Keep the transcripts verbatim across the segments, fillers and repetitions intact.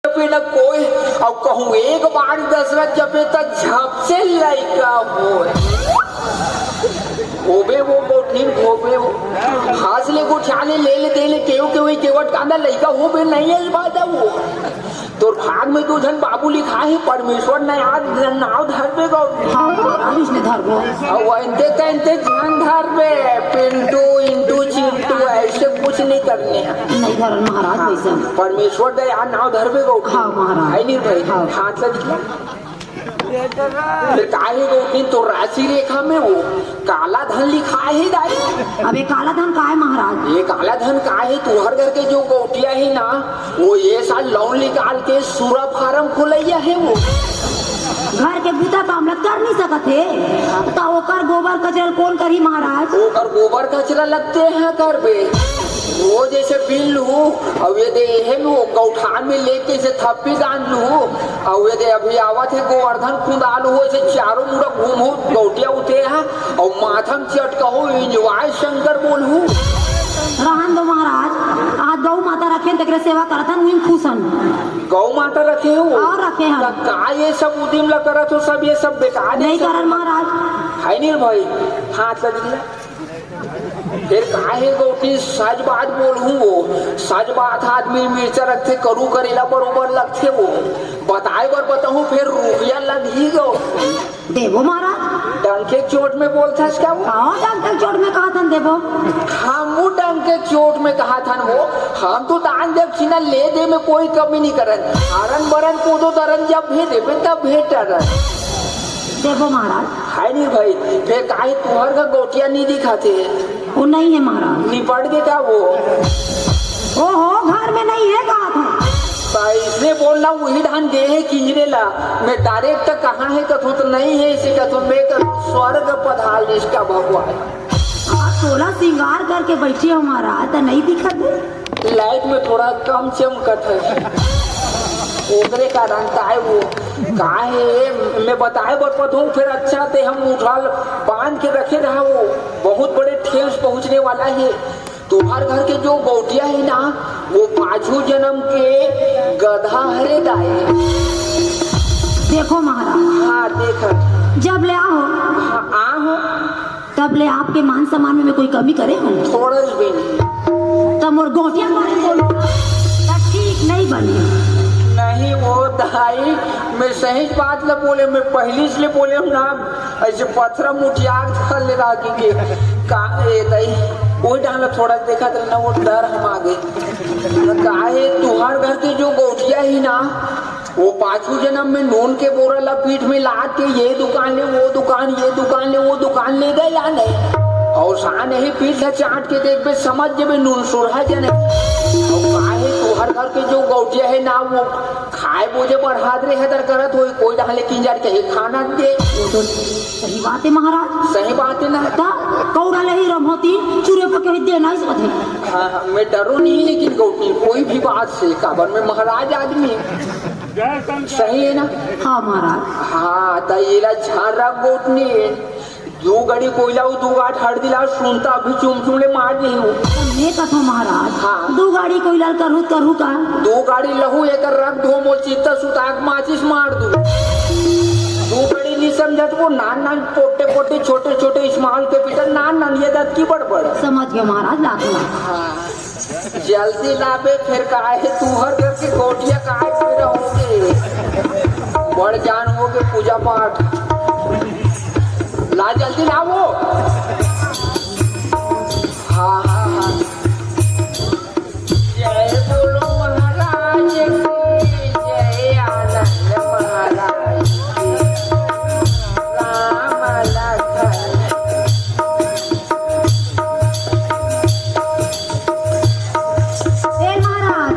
जपे न कोई, अउ कहूँ एक बार दशरथ जपे त झप से लइका होय। होबे वो गोठिन, होबे वो। हाथ ले गोठिया ले, ले ले, दे ले, केव केव, केवट कांदा लइका होबे नहीं है बात वो। तोर भाग में दू झन बाबू लिखा है, परमेश्वर न याद नाव धरबे गौ। हाँ, महाराज, इसने धरबो। अउ अनते तनते झन धरबे, पिंटू, इंटू, चिंटू, ऐसे कुछ नहीं करने हैं। नहीं धरन महाराज, हाँ, वैसे। परमेश्वर दया नाव धरबे गौ। हाँ, महाराज। है नहीं भाई? हाँ। हाथ ला दिखला। फिर काहे गौठिन तो राशि रेखा में वो काला धन लिखा है दाई। अबे काला धन का है महाराज? ये काला धन का है, तुहर घर के जो गौटिया है ना, वो ये साल loan निकाल के सूरा farm खोलैया है वो। घर के बूता काम ला कर नहीं सकत हे, त ओकर गोबर कचरा ल कोन करही महाराज? ओकर गोबर कचरा लगते हैं करबे। रोज ऐसे बीन लूहू, अउ ये दे एहे में वो गौठान में लेके से थप्पी गांज लूहू, अउ ये दे अभी आवत हे गोवर्धन कुंदा लूहू, ऐसे चारों मुड़ा घूमहू, गौटिया उते हैं, अउ माथा में चटकहू, enjoy शंकर बोलहू। रहन दो महाराज, आज गौ माता रखे हन, तेकरे सेवा करत हन, उही में खुश हन। गौ माता रखे हो? हाँ, रखे हन। त का ये सब उदिम ला करत हो, सब ये सब बेकार है नहीं सब। करन महाराज। है नहीं भाई, हाथ लग गया। फिर काहे गौठी सच बात बोलहूँ वो, सच बात आदमी मिर्चा रखथे, करू करेला बरोबर लगथे वो। बताए बर बताहूँ, फिर रुपया लग ही गो। देबो महाराज। डंके चोट में बोलथस का वो? हाँ, डंके चोट में कहा थन देबो। हम वो डंके चोट में कहा थन वो, हम तो दान दक्षिणा ले दे में कोई कमी नहीं करन। हरन बरन कोदो दरन जब भेजे, तब भेटरन। देबो महाराज। है नहीं भाई, फिर काहे तुहर का गोटिया नहीं दिखाते? वो नहीं है महाराज। निपट के का वो? ओहो, घर में नहीं है, कहा था। इसने बोलना वही धान दे है किंजरे ला। मैं direct कहाँ है कथो तो नहीं है, इसे कथो मैं कथो स्वर्ग पधार इसका भगवान। आप सोलह श्रृंगार करके बैठे हो महाराज, तो नहीं दिखत है? Light में थोड़ा कम चमकत है, ओकरे कारण ताय वो। काहे मैं बताए बर पतहूँ, फिर अच्छा ते हम उठल बांध के रखे रहा वो। बहुत बड़े ठेस पहुँचने वाला है। तुम्हार घर के जो गौटिया है ना, वो पाछू जन्म के गधा हरे दाए। देखो महाराज, हाँ, देखत। जब ले आओ, हाँ, आ हो। तब ले आपके मान सम्मान में मैं कोई कमी करे हूँ? थोड़ा भी नहीं। तब मोर गोटिया मारे बोलो, तब ठीक नहीं बनी। नहीं वो दाई, मैं सही बात ल बोले, मैं पहली से ले बोले हूँ ना, ऐसे पथरा मुठियार धर ले राखी के। का ए दाई, वो डाल थोड़ा देखा तो ना, वो डर हम आ गए। काहे तुहार घर के जो गौटिया ही ना, वो पाछू जन्म में नून के बोरा ला पीठ में लाद के ये दुकान ले, वो दुकान, ये दुकान ले, वो दुकान ले गए या नहीं? और सान ही पीठ ला चाट के देखबे, समझ जेबे नून सुरहा जने। और काहे तुहार घर के जो गौटिया है ना, वो खाए बोझे बर हादरे हदर करत होई, कोई डाले किंजर के खाना दे। वो तो सही बात है महाराज। सही बात है ना? ता कौड़ा लही रमोती चूरे पके हुए देना इस बात है। हाँ, हाँ, मैं डरो नहीं, लेकिन गौटी कोई भी बात से, काबर मैं महाराज आदमी। सही है ना? हाँ महाराज। हाँ, त एला झारा गोटनी, दू गाड़ी कोयला, दू गाठ हर दिला सुनता अभी चुम चुम ले मार नहीं हो। मैं कथो महाराज, हाँ। दू गाड़ी कोयला करहू, करहू का? दू गाड़ी लहू, एक रख धो, मोल चित्ता सुताक माचिस मार दू। दू गाड़ी नहीं समझत वो, नान नान, पोटे पोटे, छोटे छोटे, small capital, नान नान, ये दत की बड़ बड़। समझ गए महाराज, लाख लाख। हाँ। जल्दी लाबे, फेर काहे तुहर घर के गोटिया काहे फेर होगे? बड़ जान होगे पूजा पाठ। ला जल्दी लावो। हाँ, हाँ, हाँ। जय बोलो महाराज की, जय आनंद महाराज की। राम लखन ए महाराज।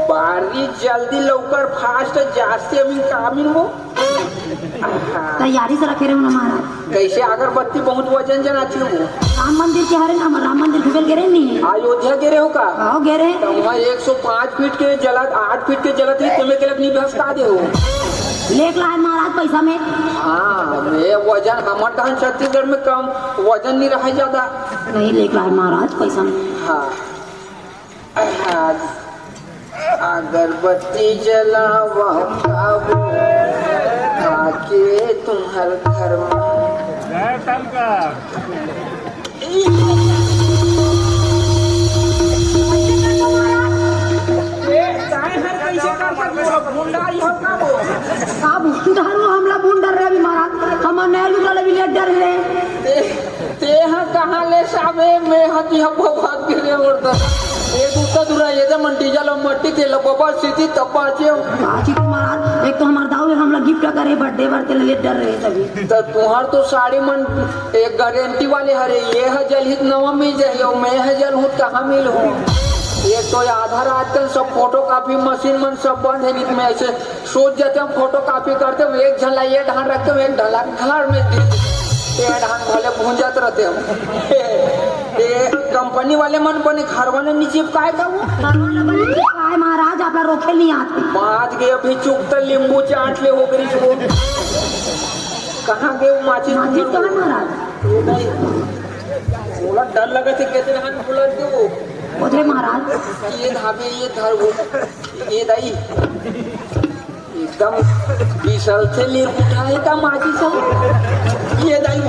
बारी जल्दी लौकर, fast, जास्ती अमीन का अमीन वो। तैयारी से रखे रहू ना महाराज। कैसे अगरबत्ती बहुत वजन जनाती हो? राम मंदिर के हरे ना, राम मंदिर घूमे गे रहे नहीं? अयोध्या गे रहे हो का? हाँ, गे रहे। तो वहाँ एक सौ पाँच फीट के जलत, आठ फीट के जलत ही तुम्हें गलत नहीं भसका दे हो। लेक लाए महाराज पैसा में। हाँ, मैं वजन, हमर तहन छत्तीसगढ़ में कम वजन नहीं रहा ज्यादा। नहीं, लेक लाए महाराज पैसा में। हाँ। हाँ। अगरबत्ती जलावव बाबू, आके तुम्हर घर मा। जय शंकर। ए, ताय हर कइसे कर सकबो? भुंडा ही हो का वो? का भुंडा हो? हमला भुंडा रे भी महाराज, हमर नया लुगरा ले भी लेट डर रे। ते, ते हा कहाँ ले साबे, मैं हा तिहा भाग गे रे मर्दा। ए दूसरा दूरा, ये दे मन डीजल अउ मट्टी, तेला बबा सीधी तब बाचे। बाची तो महाराज, एक तो हमर दाऊ हमला गिफ्ट करे बर्थडे बर, तेला लेट डर रे तभी। त तुहार तो साड़ी मन एक गारंटी वाले हरे, ये ह जलही त नवा मिल जाही, अउ मैं ह जलहूँ त कहाँ मिलहूँ? ये तो आधा रात के सब फोटो कॉपी मशीन मन सब बंद हे, नहीं त मैं ऐसे सोच जाते हम, फोटो कॉपी करते हम, एक झन ला ये ढान रखते हम, एक ढान ला घर में दे देते। ये ढान भले भूंजत रहते हम। ये कंपनी वाले मन बने घरवा ने नी चिपकाए का वो? घरवा ने बने चिपकाए महाराज, आपला रोखे नहीं आते। बात के अभी चुप त नींबू चाट ले हो गई वो। कहाँ गए वो माचिस? माचिस तो है महाराज। वो नहीं। बोला डर लगा थे, कहते रहन बोला दे वो। उधरे महाराज। ये धाबे, ये धर वो। ये दाई। एकदम बिसलथे लीर उठाए का माचिस हो। ये दाई।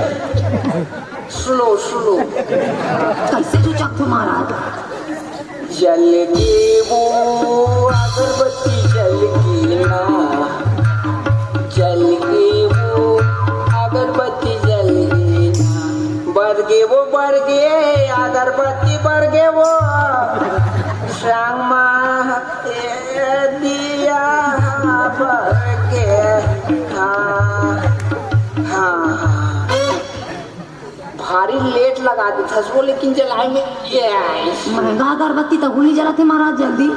Slow, slow. कैसे तू चक तुम्हारा? जल गे वो अगरबत्ती जल गे ना, जल गे वो अगरबत्ती जल गे ना, बर गे वो बर गे अगरबत्ती बर गे वो श्यामा ए दिया बर गे। हाँ, हाँ, हाँ। भारी लेट लगा देथस वो, लेकिन जलाए में ये आइस। महंगा अगरबत्ती त गुली जलाथे महाराज जल्दी।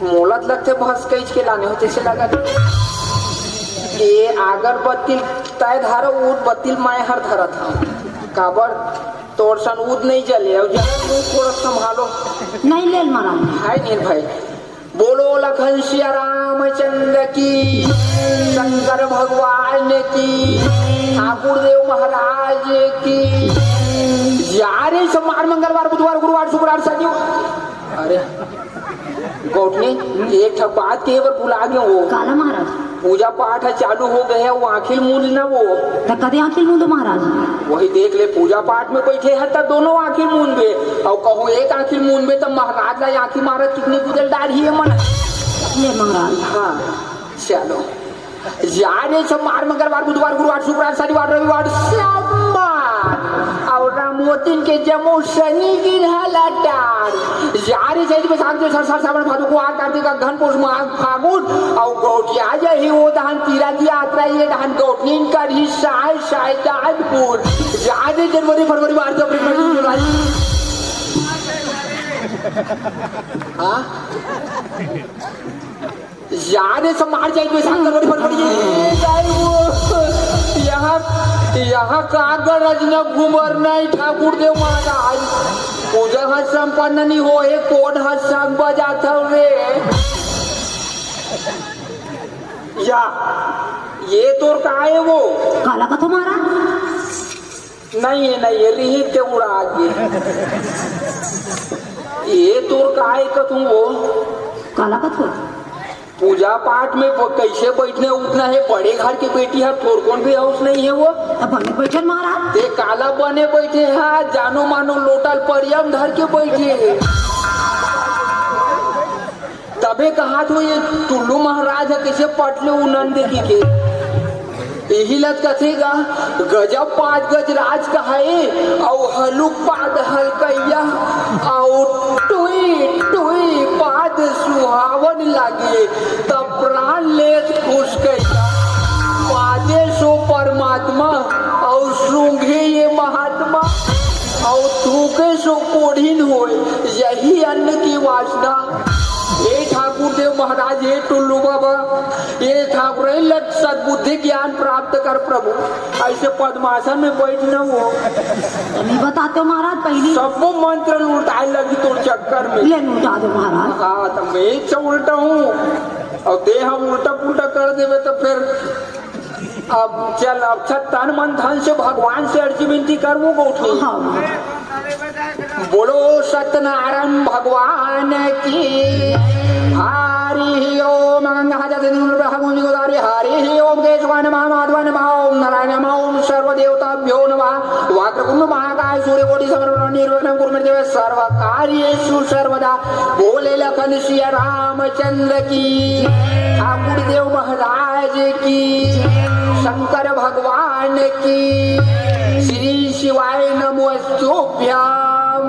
मोला त लगथे भस कइच के लाने हो तइसे लगत। ए अगरबत्ती तय धरो, उद बत्ती मैं हर धरत हूँ। काबर तोर सन उद नहीं जले, अउ जले मुँह थोड़ा संभालो। नहीं ले महाराज। हाय नील भाई। बोलो लखन सिया रामचंद्र की, शंकर भगवान की, ठाकुर देव महाराज की। यार, ये सब मार मंगलवार, बुधवार, गुरुवार, शुक्रवार, शनिवार। अरे, गौटनी, एक ठक बात के बर बुला गयो हो। काला महाराज? पूजा पाठ ह चालू हो गए हे, वो आँखी ल मूंद ना वो। त कदे आँखी ल मूंदो महाराज? वही देख ले, पूजा पाठ में बैठे हे त दोनों आँखी मूंदबे, अउ कहूँ एक आँखी मूंदबे त महाराज ला आँखी मारत कितनी गुजल डार ही है मन। ले महाराज। हाँ, चलो। यार, ये सब मार मंगलवार, बुधवार, गुरुवार, शुक्रवार, शनिवार, रविवार, सोमवार। अउ रामोतिन के जमो शनि गिरहा लटार। यार, ये चैत बैसाख जेठ सर सर सावन भादो कुआर कार्तिक अगहन पुस माघ फागुन। अउ गौटिया जही वो धान तीरा की यात्रा, ये धान गौटिन करही साय साय दानपुर। यार, ये जनवरी, फरवरी, मार्च, अप्रैल, मई, जून, जुलाई। हाँ? यार, ये सब मार जाए, कोई साथ गड़बड़ी फड़बड़ी। ए, जाए वो। यहाँ, यहाँ का गरज न घूमर नहीं, ठाकुर देव महाराज। पूजा ह संपन्न नहीं हो, एक कोड ह संग बजात हवे। या, ये तोर का है वो? काला का तुम्हारा? नहीं है, नहीं है, रिहित के उड़ा के। ये तोर काय कथूं वो? काला कथो? पूजा पाठ में ब-, कैसे बैठने उठना है, बड़े घर के बेटी है, तोर कौन भी हाउस नहीं है वो? अब बने बैठन महाराज। ते काला बने बैठे है, जानो मानो लोटा ल परियम धर के बैठे है। तबे कहात हो ये टुल्लू महाराज ह कइसे पट ले उ नंद जी के। इही लत कथे गा, गजब पाद गज राज कहाए, अउ हलुक पाद हलकैया, अउ टुई टुई पाद सुहावन लागे, तब प्राण लेत खुश कैया। पादे सो परमात्मा, अउ सूंघे ये महात्मा, अउ थूके सो कोढ़िन होय, यही अन्न की वासना। हे ठाकुर देव महाराज, हे टुल्लू बाबा, हे ठाकुर, हे लग सद्बुद्धि ज्ञान प्राप्त कर प्रभु। ऐसे पद्मासन में बैठ न हो। नहीं बताते हो महाराज, पहली सबको मंत्र लुटाए लगी तोर चक्कर में। ले लुटा दो महाराज। हाँ, तो मैं इच्छा उल्टा हूँ, और देह हम उल्टा पुल्टा कर देवे तो फिर अब चल, अच्छा तन मन धन से भगवान से अर्जी विनती कर वो गौठनी। हाँ। बोलो सत्यनारायण भगवान की। हरि ओम। गंगा जल से निर्मल ब्रह्म गोदावरी। हरि ओम। केशवाय नमः, माधवाय नमः, ओम नारायण नमः, ओम सर्वदेवताभ्यो नमः। वक्रतुंड महाकाय सूर्यकोटि समप्रभ निर्विघ्नं कुरु मे देव सर्व कार्येषु सर्वदा। बोले लखन सिया रामचंद्र की, ठाकुर देव महाराज की, शंकर भगवान की, श्री शिवाय नमोस्तुभ्यम।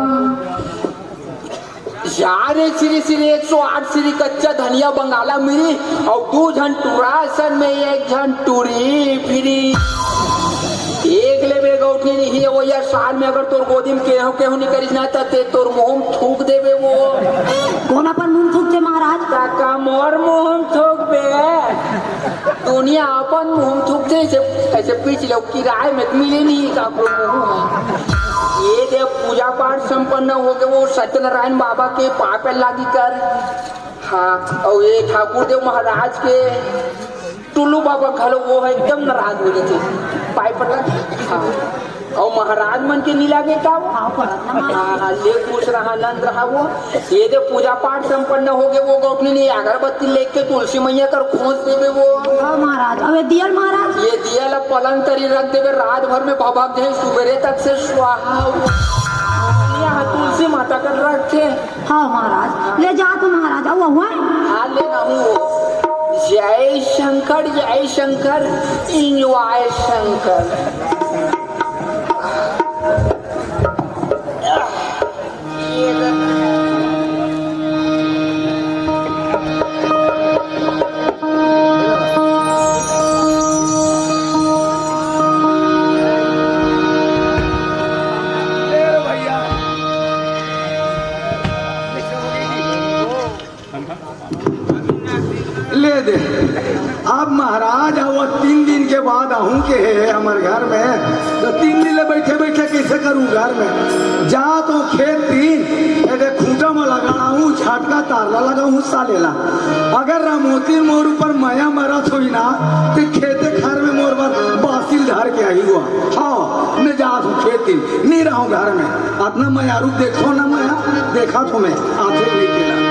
यार, श्री श्री एक सौ आठ श्री कच्चा धनिया बंगाला मिरी अउ दू झन टुरा सन में एक झन टुरी फिरी। एक ले बे गौठनी नहीं है वो यार, साल में अगर तोर गोदी में केहू केहू नहीं करिस ना, त ते तोर मुंह में थूक देबे वो। कोन अपन मुंह थूकथे महाराज? काका मोर मुंह में थूक बे। दुनिया अपन मुंह थूकथे, ऐसे, ऐसे पीछ ले किराए में मिले नहीं काको मुंह में। ये दे पूजा पाठ संपन्न हो गए, वो सत्यनारायण बाबा के पापे लागी कर। हाँ, और ये ठाकुर देव महाराज के टुल्लू बाबा घलो वो है, एकदम नाराज हो जाते। पाइप लग, हाँ। और महाराज मन के नी लागे का वो? हाँ, परत ना महाराज। हाँ, ले खुश रहा, आनंद रहा वो। ये दे पूजा पाठ संपन्न हो गए, वो गौठनी नहीं, अगरबत्ती लेके तुलसी मैया कर खोज देबे वो। हाँ महाराज, अब ये दियल महाराज? ये दियल अब पलंग तरी रख देबे, रात भर में भभक जाए, सुबेरे तक से स्वाहा। यहाँ तुलसी माता कर रखे। हाँ महाराज, ले जा तो महाराज, अब हुआ है? हाँ, ले ना हूँ। जय शंकर, जय शंकर, enjoy शंकर। ले दे। अब महाराज, अब वो तीन दिन के बाद आहूं के हे हमर घर में, तो तीन दिन ले बैठे बैठे कैसे करूं घर में? जा तो खेत तीन, ये दे खूंटा में लगाहूं, झटका तारला लगाहूं साले ला। अगर रामोती मोर ऊपर मया मरत होई ना, तो खेते खार में मोर बर बासिल धर के आई हुआ। हाँ, मैं जात हूँ खेत तीन, नहीं रहूं घर में। अतना मया रूप देखो ना, मया देखा तो मैं आंखें नहीं केला।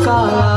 काला